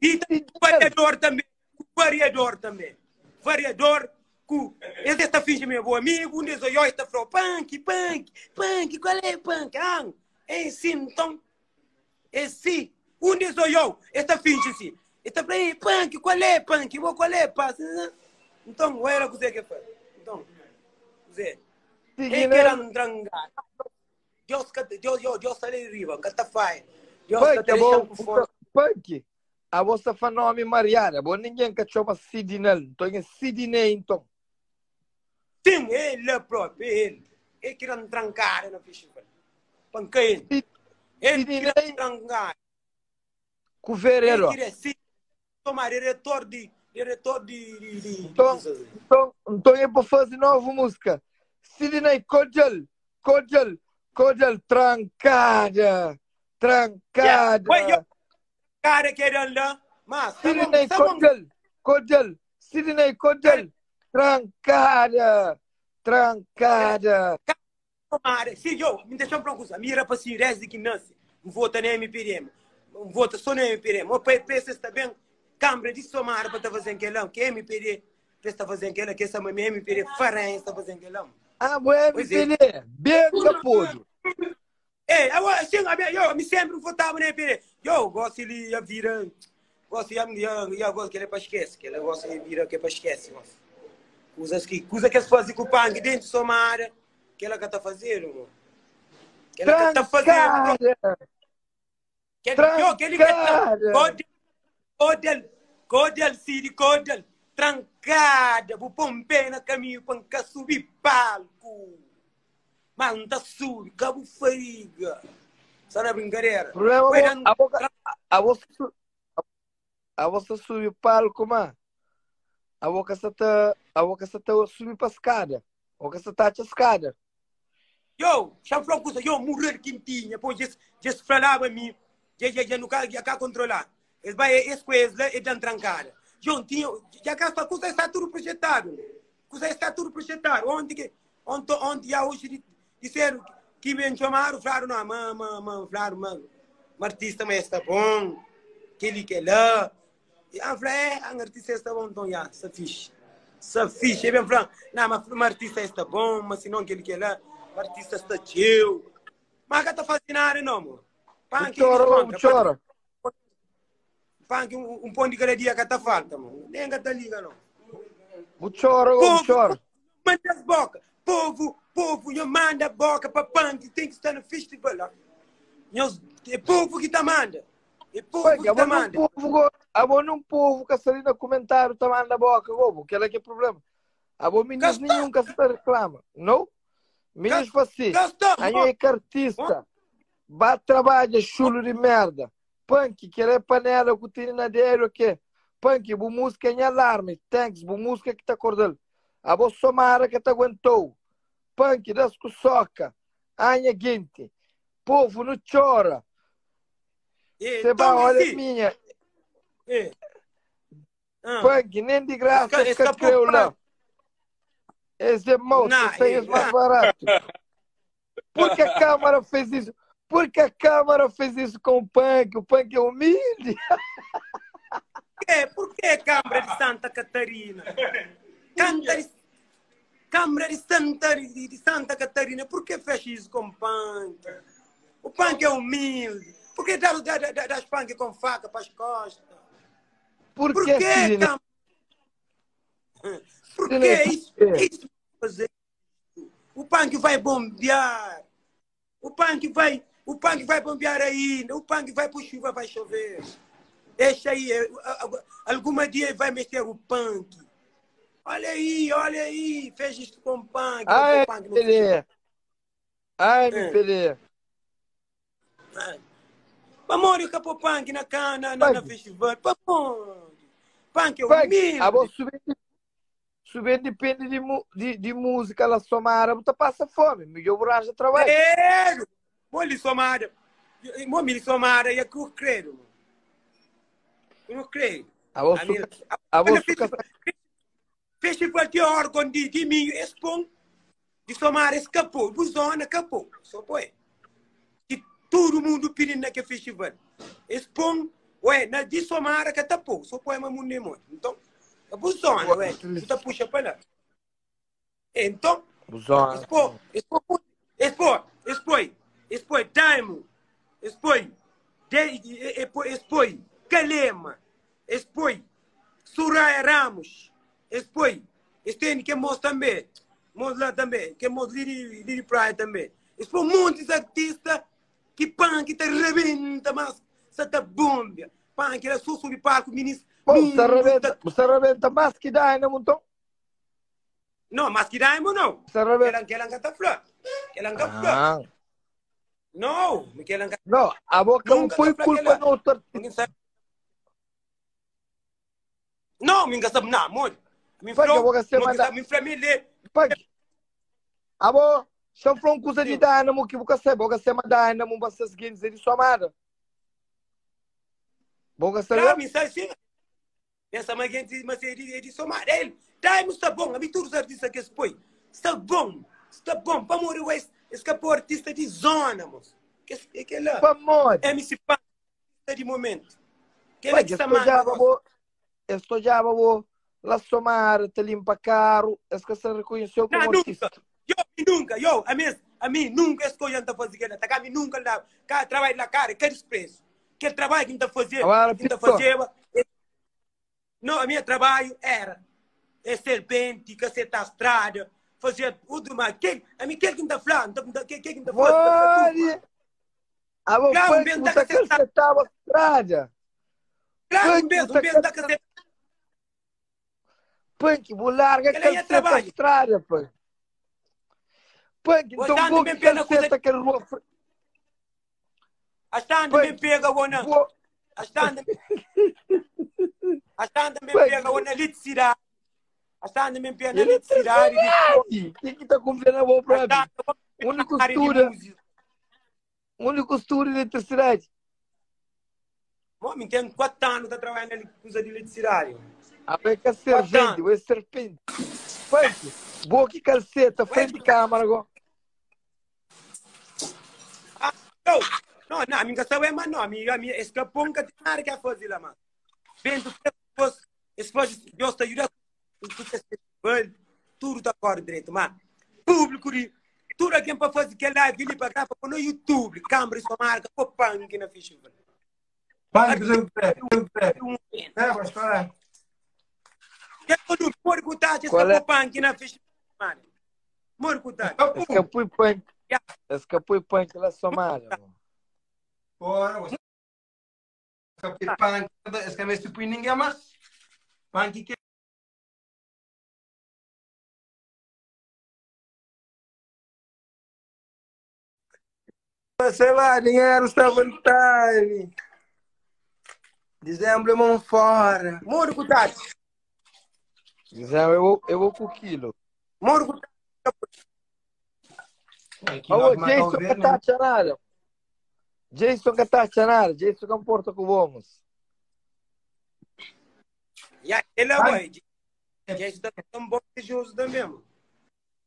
E ta variador tambe, variador tambe. Variador ku es ta fingi mi é bo amigo, um des oió ta fla, panki, panki, panki, qual é panki? Ah, é sim, então. É sim. Um des oió, es ta fingi sim. Es ta fla, ei, panki, qual é panki? Bo qual é, passa? Então, olha o que que faz. Então, Zé. É que era um drangado. Deus ka Deus yo Deus sta li riba, ka ta fai. Deus ka Punk, ta abo, deixa ku fome. punk, abo sta fa nome mariada, abo ninguém ka txoma Sidinel, nton é Sidinei nton. Sim, é ele próprio, é ele. É que era trancada na festival. Panca ele. Ele que era Sidinei trancada. ku Ele vereador. queria sim tomar diretor de diretor de de, de, de Nton, coisas. nton, nton é pa faze novu músika. Sidinei Kodjel, Kodjel, Kodjel, trankada, Yeah. Oi, yo, trankada. cara que era lá, mas tá bom, Sidinei tá bom. Kodjel, Kodjel, Sidinei Cara, Kodjel, trankada, trankada. Tomara. Si yo, mi deixa uma coisa. Mi rapacinho desde que nasce, vota na MPDM. Vota só na MPDM. O PS está bem. Câmara de Somara para estar fazendo aquele, que MPD está fazendo aquele, que essa mãe MPD Faranha está fazendo aquele. Ah, bo Pois é. MPD, bem capodo. Ei, eu, assim, eu, eu sempre votava na MPD. Eu gosto de a vida, gosto de eu gosto que ele é para esquecer, que ele gosta de vida que é para esquecer. Coisas que, coisa que eles fazem com o pang dentro de Somara, que ela que tá fazendo, mano. Que ela que tá fazendo. Trankada, Que yo, que ele que tá. trankada. Codel, codel, codel, Cid, codel. Trancada, vou pôr um pé na caminho para nunca subir palco. Mas não tá subi, cabo fariga. Só na brincadeira. Problema, Vai bo, dando a boca, a você, a você subi palco, ma. A boca sa ta, a boca sa ta subi pa escada. A boca sa ta atxa escada. Yo, xa fla kusa, yo, morrer quintinha, pô, djes, djes falava mi, dje, dje, dje, no ca, dja cá controlar. Es vai, es com es lá, e dan trancada. Yo, tinha, já cá está, kusa está tudo projetado. Kusa está tudo projetado. Ontem que, ontem, ontem, já hoje, disseram que me chamaram, falaram, não, ma, ma, ma, falaram, ma, ma artista, mas está bom, que ele que lá. E a fala, é, a artista está bom, então, já, está fixe. Está fixe. E bem fala, não, mas o artista está bom, mas se não que ele quer lá, o artista está chill. Mas que tá fazendo nada, não, mano. Bu Pan que txora ou bu descontra, txora? pan que um pão de cada dia que tá falta, mano. Nem que tá liga, não. Bu txora ou bu Povo, txora? manda as boca. Povo, povo, nho manda boca para pan que tem que estar no festival lá. Nhos, é povo que tá manda. É povo Punk, que abo tá num manda. povo, go, abo num povo que está ali na comentário tá manda boca, gobo, que ela que é problema. Abo minis Gasta, nenhum que se reclama. Não? Minis fala assim, gasta, anho é cartista, ba trabalha chulo de merda. Punk, que é panela que tem na dedo que Punk, bu música é alarme, thanks, bu música que tá acordando. Abo somara que te aguentou. Punk, das com soca. Anha gente. Povo não chora. Você vai, Então, olha assim, minha. é. Ah. Punk, nem de graça Esca- que escapou creu pra- lá. Esse é mau, Não, você tem é- esse mais barato. Por que a Câmara fez isso? Por que a Câmara fez isso com o Punk? O Punk é humilde. É, por que Câmara de Santa Catarina? Câmara de, Câmara de Santa, de Santa Catarina, por que fecha isso com punk? O punk é humilde. Por que dá, dá, dá, dá punk com faca para as costas? Por Por que, que, Sidney? Câmara? Por Sidney, que isso? por quê? Isso fazer? O punk vai bombear. O punk vai, o punk vai bombear ainda. O punk vai por chuva, vai chover. Deixa aí, alguma dia vai mexer o punk. Olha aí, fez isto com o punk. Ai, o punk no MPD. Ai, É. MPD. Amor, eu capô punk na cana, na, na Punk. festival. Pamor. Punk é Punk, humilde. a voz subir depende de, de, de música, ela somara, você passa fome. Miguel Borracha trabalha. Credo! Moli somada. Moli somada, e eu credo. Eu não creio. A voz A minha- a Olha, voz festival, festival de órgão de, de milho, esse pão de somar escapou, buzona acabou. Só põe. Que todo mundo pedindo naquele festival. Esse pão, Ué, na di Somara ka ta pou, so poema mundu é modi. Nton, é bu zona, ué, bu ta puxa pa la. Então, Bu zona. es pô, es pô, es pô, es poi, es poi Daimo, es poi, de, es poi Kalema, es poi Soraya Ramos, es poi, es tem que mos também, mos lá também, que mos li de, li de praia também. Es poi um monte de artista que punk ta rebenta, mas sa ta bombia. Punk era só subir palco, ministro. Bom, você rebenta, você rebenta mais que Dynamo, então? Não, mas que Dynamo não. Você rebenta. Que ela tá flor. Que ela tá flor. Ah. Não, que ela Não, a boca não Nunca foi tá culpa aquela. no outro. Ninguém sabe. Não, ninguém sabe não, amor. Me Punk, a falou, boca se me manda. me falou, me lê. Punk. A boca, se for um coisa de Sim. Dynamo que você sabe, boca se manda Dynamo, vocês guinness de sua amada. Boca se Claro, me sabe sim. Pensa, mas gente, mas ele ele somar. Ele, Dynamo está bom, a mim todos os artistas que se põe. Está bom, está bom. Para morrer, o escapou artista de zona, moço. Que é que lá. Pa modi. MC Punk de momento. Que Punk, ele que está estojava bo, estojava bo, lá somar, te limpa carro, es que se reconheceu Não, como nunca. artista. Eu nunca, eu, a mim nunca escolhi a fazer aquilo. Tá, a mim nunca lá, cá trabalho na cara, que desprezo. Que trabalho que está fazer, Agora, que está Pito. fazer. Não, a minha trabalho era é serpente, caceta a estrada, fazer tudo mais. Que, a mim, que que está falando? Que que está falando? Olha! A bo Claro, um punk, beijo da você caceta. calcetava a estrada. Claro, um Punk, beijo, um você beijo da caceta. Punk, vou larga Ele aí é calceta a trabalho. estrada, punk. Punk, Vou então dar vou também pela coisa- calceta aquele rua. A Xanda Punk, me pega, bona. vou- A Xanda a Xanda me Punk. pega, bona, eletricidade. A Xanda me pega na Eletricidade! eletricidade. Quem que tá confiando na boa A pra mim? Xanda Único área de costura. música. Único costura de eletricidade. Bom, me tem 4 anos tá trabalhando na coisa de eletricidade. A beca servente, o serpente. Punk, boa que calceta, frente de câmara agora. Ah, não, não, não, a minha sabe é mas não, a minha, a minha escapou nunca tem nada que a fazer lá, mano. Vendo pessoas, esse faz, Deus te ajuda, festival, tudo tá corre direito, mano. Público de, tudo aqui para fazer que live ali para cá, para no YouTube, câmera sua marca, pô punk na festival. Punk, É, mas qual é? Eu não moro com Tati, Qual é? escapou punk na festival, mano. Moro com Tati. Escapou e punk. Yeah. Escapou e punk lá somada. mano. Porra, você. Punk, esse que é tipo ninguém mais. Punk que Sei lá, dinheiro está à vontade. Dezembro, mão fora. Moro com Tati. Dizem, eu vou com o quilo. Moro com Tati. Ô, Jason que tá chanada. Jason que tá chanada. Jason que importa com vamos. Yeah, ele é Ai. bom. Jason tá tão bom que jogo também, mano.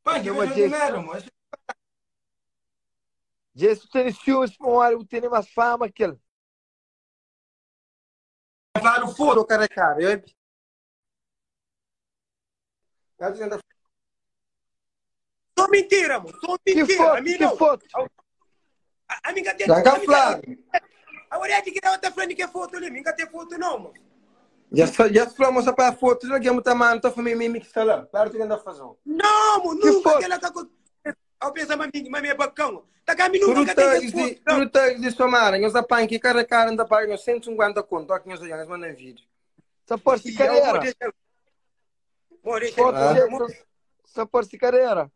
Punk, eu Mas vou Jason- dinheiro, mas. Jason tem ciúmes para um área, tem mais fama que ele. Claro, foda, cara, cara. Eu. Tá dizendo Só mentira, mano. Só Que mentira. A foto, mim que não. foto. A mim tem. Já cá, Flávio. Agora é de que ela tá falando que é foto ali. Mim tem foto não, mano. Já já falamos só para a foto, já que é muito mano, tá família mim que está lá. Claro que anda fazendo. Não, mano. Que Nunca foto? que ela tá com. Eu penso, mas minha é bacana. Tá cá, mim Tudo nunca tem tags foto. de, tudo tags de somara, nós a punk, cara cara anda paga 150 conto, aqui nós já manda vídeo. Só por se carreira. Vou deixar. Foto, Ah. Jason. Só por se carreira.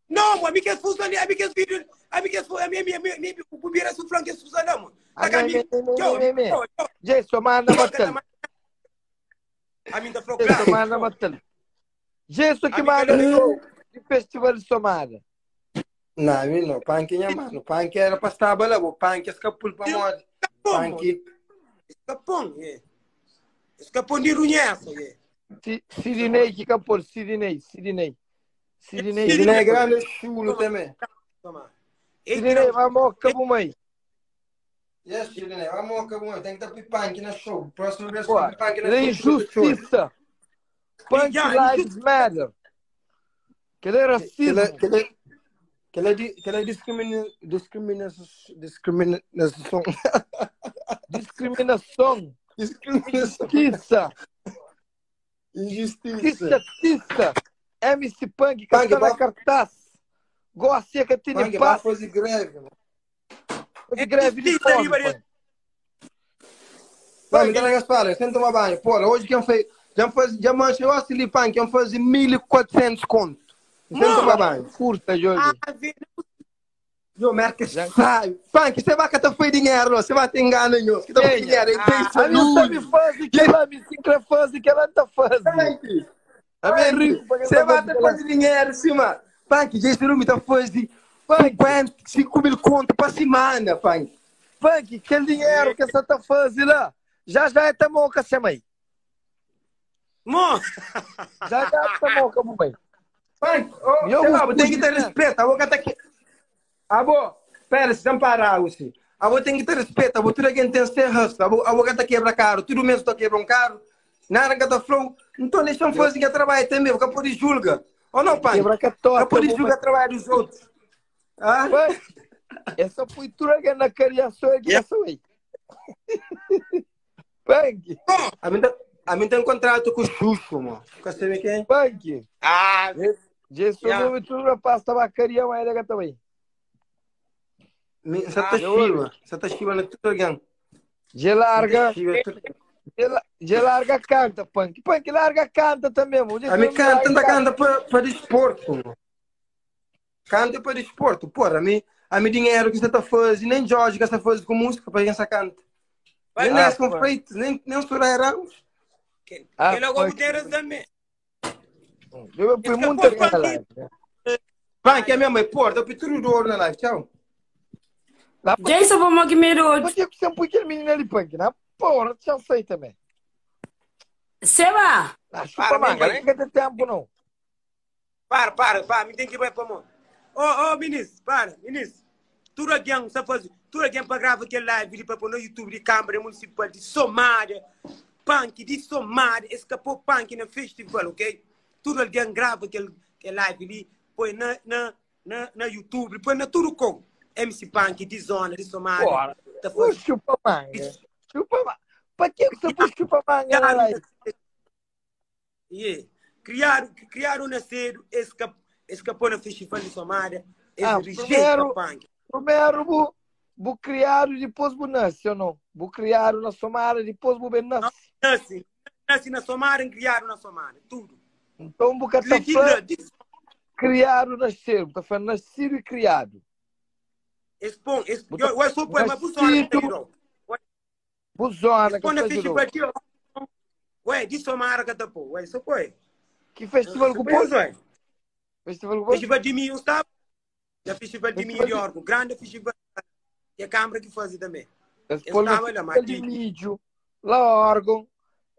Não, mano, a mim que é fuso ali, a mim que é vídeo, a mim que é a minha, minha, minha, minha, o primeiro é suflão que é fuso lá, mano. Tá cá, Ah, mim. me, me, me, me. Yo, yo, Jason, manda matar. A mim tá falando Jason, claro. manda matar. Jason que Amiga, manda eu- de festival de somada. Não, mim não, punk é mano, punk era para estar lá, o punk escapou para morte. Punk. Escapou, é. Escapou de runhessa, é. Sidney que capor, Sidney, Sidney. Sidney. Ele é grande chulo também. Toma. Sidney, vamos, cabo mãe. Yes, Chilinei. Vamos acabar. Tem que dar punk na show. Próxima vez Pô, que punk na é show. injustiça. Punk Yeah, Lives Matter. Que é racismo. Que ela que ela discrimina, discriminação, discriminação, Discriminação. discriminação, Justiça. injustiça. Justiça. MC Punk que Punk, está na vai- cartaz. Gosta que tem Punk, vai paz. fazer greve. mano. Fazer greve de Justiça, fome. Ribeiro. Punk. Vai, me dá na fala, sem tomar banho. Porra, hoje quem fez, já faz, já mancha, eu acho punk, quem faz 1400 conto. Sem Mano. tomar banho. Curta, Jorge. Ah, vê, Yo, merca, Já- sai. Punk, você vai catar foi dinheiro, você vai te enganar, nho. Que tá foi Quem? dinheiro, tem A mim sabe saúde. fazer que ela me sincra fazer que ela não tá fazendo. Punk, A mim é rico para Você vai ter fazer dinheiro, sim, mano. Punk, já esse me tá fazendo 55 mil conto para semana, Punk. Punk, aquele dinheiro que você tá fazendo lá, já já é tamoca, se mãe. Mo, Já já é tamoca, mãe. Punk, oh, Eu sei lá, gosto tem que ter de- respeito. A boca tá aqui. Abo, pera, se não parar, você. A tem que ter respeito. A tudo quem tem ser hustle. A boca tá quebra carro. Tudo mesmo tá quebra um carro. Nada que tá flow. Então deixa eu fazer que trabalho também, porque pode julga. Ou não, Punk? Quebra que tota, Não pode mãe. julgar trabalho dos outros. Ah? Punk, essa pintura que é na criação é que é só aí. Punk, A mim tá, a mim tem um contrato com o Xuxo, mano. Quer saber quem? punk. Ah, Jesus Yeah. nome tudo rapaz tava caria mas era também. Você tá Ah, chiva. Você tá chiva na tudo alguém. Je larga, Chiva, tudo. je larga canta, punk. Punk larga canta também, mano. A mim canta, tanta canta para para desporto, mano. Canta para desporto. Porra, a mim, a mim dinheiro que você tá fazendo, nem Jorge que você tá fazendo com música para quem você canta. Vai Nem lá. Nelson pô. Freitas, nem, nem Soraya Ramos. que Ah, que logo punk. Gutierrez também. Eu fui Esse muito que na punk. live. né? Pá, que é minha mãe, porra, eu pedi do ouro na live, tchau. Lá, Jason vamos aqui medo. Por que você põe aquele menino ali, punk? Na porra, já sei também. Seba, Ah, chupa Para, manga, mãe. nem tem tempo não. Para, para, para, me tem que ir para mão. Ô, ô, ministro, para, ministro. Tudo alguém, só faz, tudo alguém para gravar aquele live ali para pôr no YouTube de Câmara Municipal de Somália, punk de Somália, escapou punk no festival, ok? Tudo alguém grava aquele, aquele live ali, põe na, na, na, na YouTube, põe na tudo com. MC Punk de zona, de Somália. Bora. Tá Ô, fazendo. chupa manga. Chupa manga. Pra que você põe chupa manga na live? Yeah. Criaram, criaram nascedo, escapou, escapou no festival de Somália, eles Ah, rejeitam primeiro- punk. Primeiro, bu, bu criado, depois bu nasce, ou não? Bu criado na Somara, depois bu ben nasce. Nasce, nasce na Somália, criaram na Somália, tudo. Então, bu que tá Liquida, falando, diz- criado, nascer. Bu tá falando nascido e criado. expõe, expõe, Buta- eu sou poema, Nascido- bu zona, Bu zona que expõe na tá ajudou. festival de Ué, de Somália que tá pô, ué, só foi. Que festival que Só pôs? foi, ué. Festival que pôs? Festival de mim, sabe? Da festival de mim Festival de de- órgão, grande festival. E a Câmara que faz também. Esse Eu pôs no estava lá, festival mas de milho, lá órgão,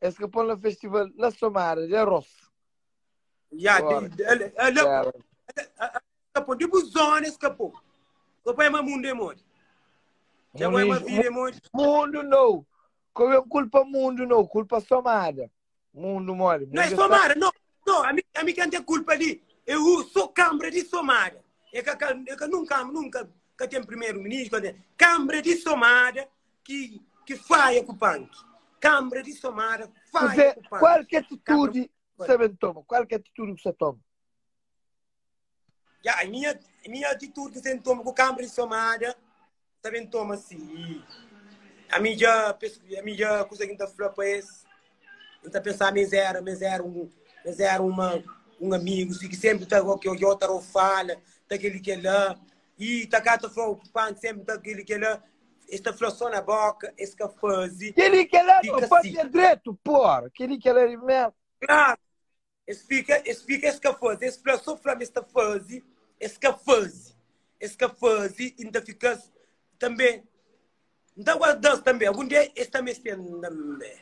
esse que põe no festival na Somara, de arroz. Já, Bora. ele, ele, Era. escapou, de buzona escapou. Escapou é mundo é muito. Já é uma vida é muito. Mundo não. Como é culpa mundo não, culpa somada. Mundo mole. Não é somada, não. Não, a mim, a mim quem tem culpa ali. Eu sou Câmara de Somada. É que, é que nunca, nunca que tem primeiro-ministro. que tem- Câmara de Somada que, que falha com o punk. Câmara de Somada falha Você, com o punk. qual que é atitude você bem toma? Qual que é atitude que você toma? Já, a minha, a minha atitude que você toma com Câmara de Somada, também toma assim. A minha, a minha coisa que está falando para esse, está pensando, mas era, mas era um, mas era uma, um amigo, assim, que sempre está com o que o outro fala, tá aquele que é lá, e tá cá, tá falando, o pan sempre tá aquele que é lá, esta falou só na boca, esse que faz, Aquele que lá não Fica pode assim. ser direito, porra. Aquele que lá é merda. Claro, esse fica, esse fica, esse que faz, esse falou só falando, esta faz, esse que faz, esse que faz, e ainda fica também. Então, guarda também, algum dia esse também tem também.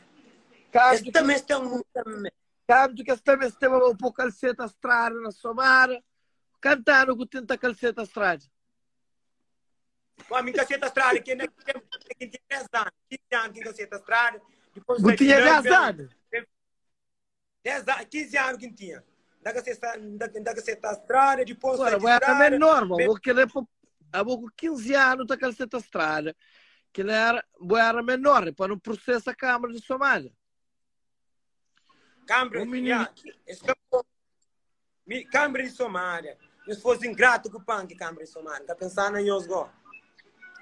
Canto Esse também tem um também. canto que esta vez tem um pouco calceta estrada na somara. Cantaram que tenta calceta estrada. Bom, mi ka seta strada, que na tempo que tinha 10 anos, 15 anos que nka seta strada, depois Bu sai de tinha lá, 10 vem, anos? vem 10 anos, 15 anos que tinha. Nda ka seta, nda ka seta strada, depois Ora, sai de bu era strada, menor, ma vem bu kele pa abo ku 15 anos ta calceta estrada. Kele era, bu era menor, pa não processa a Câmara de Somália. Câmara, Um menino yeah, escapou. Mi, Câmara de Somália. Nhos fosse ingrato ku punk, Câmara de Somália. Nka pensava na nhos go.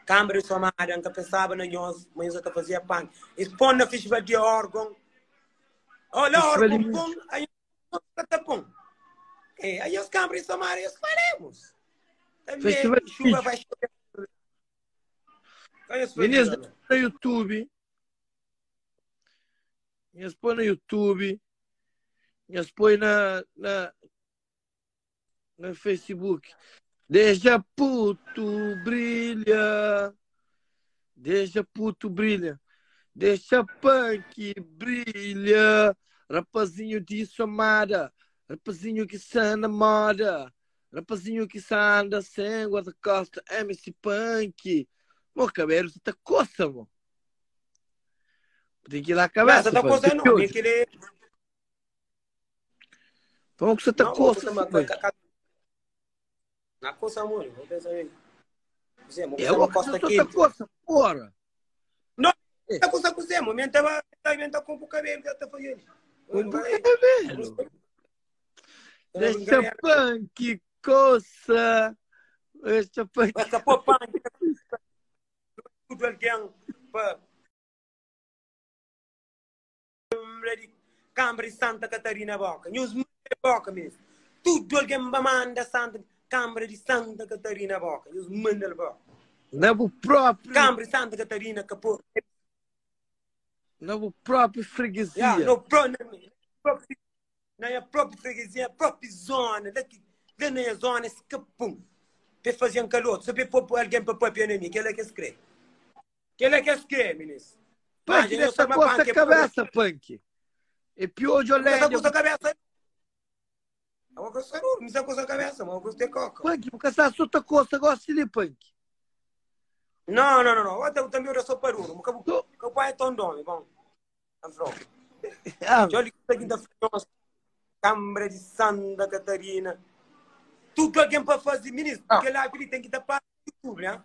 Câmara de Somália, nka pensava na nhos, mas nhos ta fazia punk. Eles põe na festival de órgão. Olha, Festival de órgão música. põe, aí nós tá põe. É, aí os Câmara de Somália, nós faremos. Também, Festival de chuva vídeo. vai chover. Conheço Meninas, fazer, no YouTube. Minhas põe no YouTube. Minhas põe na Facebook. Deixa puto brilha. Deixa puto brilha. Deixa punk brilha. Rapazinho de somada. Rapazinho que está na moda. Rapazinho que anda sem guarda-costa. MC Punk. Meu cabelo, você tá coça, mano. Tem que ir lá a Não, cabeça. você tá pá. coçando, não. Nem que ele... Como que você tá Não, coça, mas pá? Na coça, amor. Vou pensar aí. Zé, É você o uma que costa você tá quente. coça, porra. Não, tá coça com Zé, momento tava, tava com o cabelo que eu tô fazendo. Com o cabelo. Deixa punk, coça. Deixa punk. Vai capô punk. Tudo alguém para de Câmara de Santa Catarina Boca. News Boca mesmo. Tudo alguém me manda Santa Câmara de Santa Catarina Boca. News manda Boca. Na o próprio, Câmara de Santa Catarina capô. na o próprio freguesia. Yeah, no pro, na, próprio, na minha própria freguesia, própria zona, daqui, lá na minha zona, esse capum. Para fazer um calor, só para pôr alguém para pôr piano em mim, que ele é que escreve. Que ele é que escreve, ministro. Punk, Mas eu nessa sou uma coça punk, a cabeça, punk. E pior de Não olhar. coça a cabeça. Eu vou coçar o me coça a cabeça, mas eu gostei coca. Punk, porque essa sua coça gosta de punk. Não, não, não, não. Eu também eu sou paruro. O pai é tão dome, bom. Afro. Ah, Olha que aqui da frente, Câmara de Santa Catarina. Tudo alguém para fazer, ministro, porque lá ele tem que tapar no YouTube, né?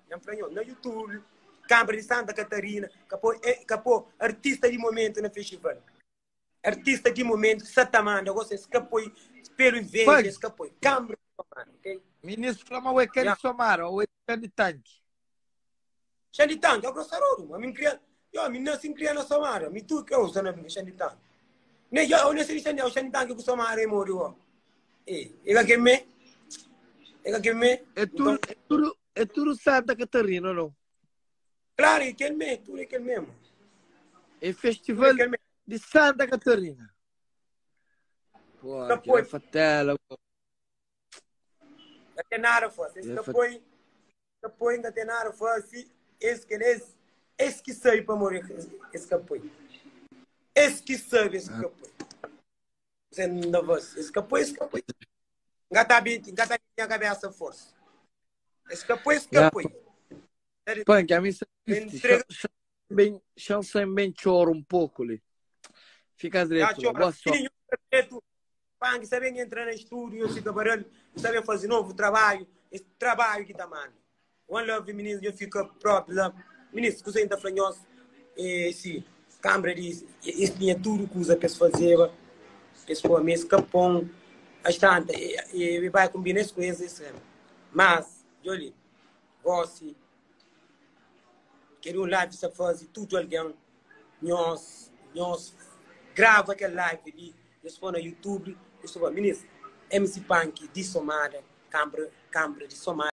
No YouTube, Câmara de Santa Catarina, capô, capô, artista de momento no festival. Artista de momento, Satamanda, você escapou, pelo inveja, escapou. Câmara de Somara, ok? Ministro Flama, o é de Somara, o é de tanque. Xande tanque, eu gosto de a mim cria, eu me nasci cria na Somara, me tu que eu uso na Xande tanque. Nem eu nem sei Xande, o Xande tanque que Somara é moro. E, e que me? E que me? É tudo, é tudo, é tudo Santa Catarina, não? Claro, é aquele mesmo, tudo é aquele mesmo. É festival de Santa Catarina. Pô, que é fatela. Não tem nada força. Esse apoio, apoio não tem nada força. Esse que esse, esse que sabe para morrer, esse apoio. Esse que sabe, esse que apoio. Você não vai. Esse apoio, esse apoio. Gata bem, gata bem a cabeça força. Esse apoio, esse apoio. Punk, a mim bem, chance bem choro um pouco ali. Fica direito. Boa sorte. Punk, sabem entrar no estúdio, fica barulho, sabem fazer novo trabalho, esse trabalho que tá mano. One Love, menino, eu fico próprio lá. Ministro, que você ainda falando, esse câmara de, esse tinha tudo que usa para se fazer, pessoa mesmo, capão, a estante, e vai combinar as coisas, mas, olha, gosto, quero um live se fazer tudo alguém, nós grava aquele live ali, eu estou no YouTube, eu sou ministro, MC Punk de Somada, Câmara de Somada.